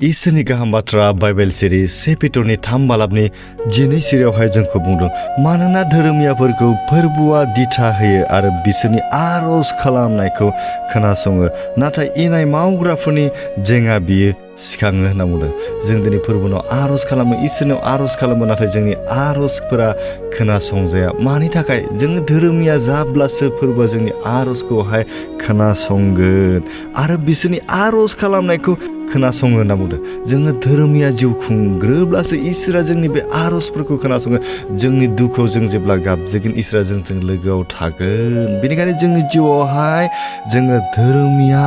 इसोरनि गाहाम बाथ्रा बाइबेल सिरि 1 पेट्रनि 3 बालाबनि 12 सिरियावहाय जोंखौ बुंदों मानोना धोरोमियाफोरखौ फोरबुआ दिथा होयो आरो बिसोरनि आर'ज खालामनायखौ खोनासङो नाथाय इनाय मावग्राफोरनि जेंना बियो सिखाङो होनना बुंदों। जों दिनै फोरबोनाव आर'ज खालामो, इसोरनाव आर'ज खालामो, नाथाय जोंनि आर'जफोरा खोनासंजाया। मानि थाखाय? जोङो धोरोमिया जाब्लासो फोरबोआ जोंनि आर'जखौहाय खोनासंगोन आरो बिसोरनि आर'ज खालामनायखौ खोनासङो होनना बुंदों। जोङो धोरोमिया जिउ खुंग्रोब्लासो इसोरा जोंनि बे आर'जफोरखौ खोनासङो। जोंनि दुखुआव जों जेब्ला गाबज्रिगोन इसोरा जोंजों लोगोआव थागोन। बेनिखायनो जोंनि जिउआवहाय जोङो धोरोमिया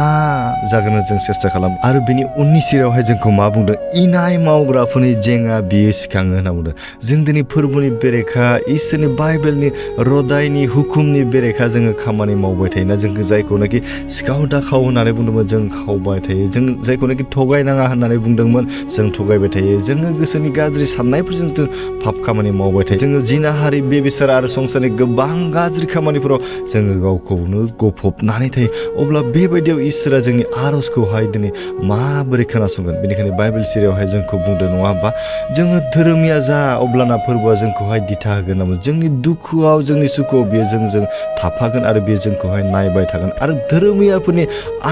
जागोन जों सेस्था खालाम। आरो बिनि उननि सिरियावहाय जोंखौ मा बुंदों? इनाय मावग्राफोरनि जेंना बियो सिखाङो होनना बुंदों। जों दिनै फोरबोनि बेरेखा इसोरनि बाइबेलनि रदायनि हुकुमनि बेरेखा जोङो खामानि मावबाय थायोना, जोंखौ जायखौनाखि सिखाव दाखाव होननानै बुंदोंमोन जों खावबाय थायो, जों जायखौनाखि थगायनाङा होननानै बुंदोंमोन जों थगायबाय थायो, जोङो गोसोनि गाज्रि साननायफोरजों जों पाप खामानि मावबाय थायो, जोङो जिनाहारि बेबिसार आरो संसारनि गोबां गाज्रि खामानिफोराव जोङो गावखौनो गफबनानै थायो। अब्ला बेबायदियाव इसोरा जोंनि आर'जखौहाय दिनै माबोरै खोनासंगोन? बेनिखायनो बाइबेल सिरियावहाय जोंखौ बुंदों नङा होमबा? जोङो धोरोमिया जा अब्लाना फोरबोआ जोंखौहाय दिथा होगोन नामा? जोंनि दुखुआव जोंनि सुखुआव बियो जोंजों थाफागोन आरो बियो जोंखौहाय नायबाय थागोन आरो धोरोमियाफोरनि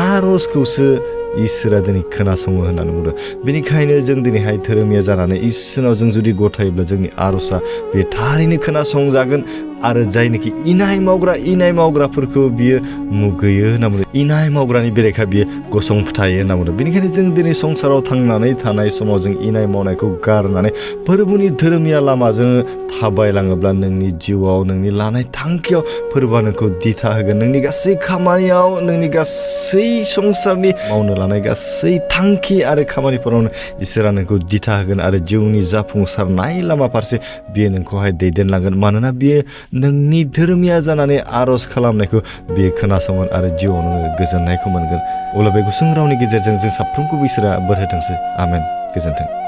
आर'जखौसो इसोरा दिनै खोनासङो होननानै बुंदों। बेनिखायनो जों दिनैहाय धोरोमिया जानानै इसोरनाव जों जुदि गथायोब्ला जोंनि आर'जआ बे थारैनो खोनासंजागोन आरो जायनोखि इनाय मावग्राफोरखौ बियो मुगैयो होनना बुंदों। इनाय मावग्रानि बेरेखा बियो गसंथायो होनना बुंदों। बेनिखायनो जों दिनै संसाराव थांनानै थानाय समाव जों इनाय मावनायखौ गारनानै फोरबोनि धोरोमिया लामाजों थाबायलाङोब्ला नोंनि जिउआव नोंनि लानाय थांखियाव फोरबोआ नोंखौ दिथा होगोन। नोंनि गासै खामानियाव, नोंनि गासै संसारनि मावनो लानाय गासै थांखि आरो खामानिफोरावनो इसोरा नोंखौ दिथा होगोन आरो जिउनि जाफुंसारनाय लामा फारसे बियो नोंखौहाय दैदेनलांगोन। मानोना बियो नोंनि धोरोमिया जानानै आर'ज खालामनायखौ बियो खोनासंगोन आरो जिउआव नोङो गोजोननायखौ मोनगोन। अब्ला बे गुसुं रावनि गेजेरजों जों साफ्रोमखौबो इसोरा बोर होथोंसै। आमेन। गोजोन्थों।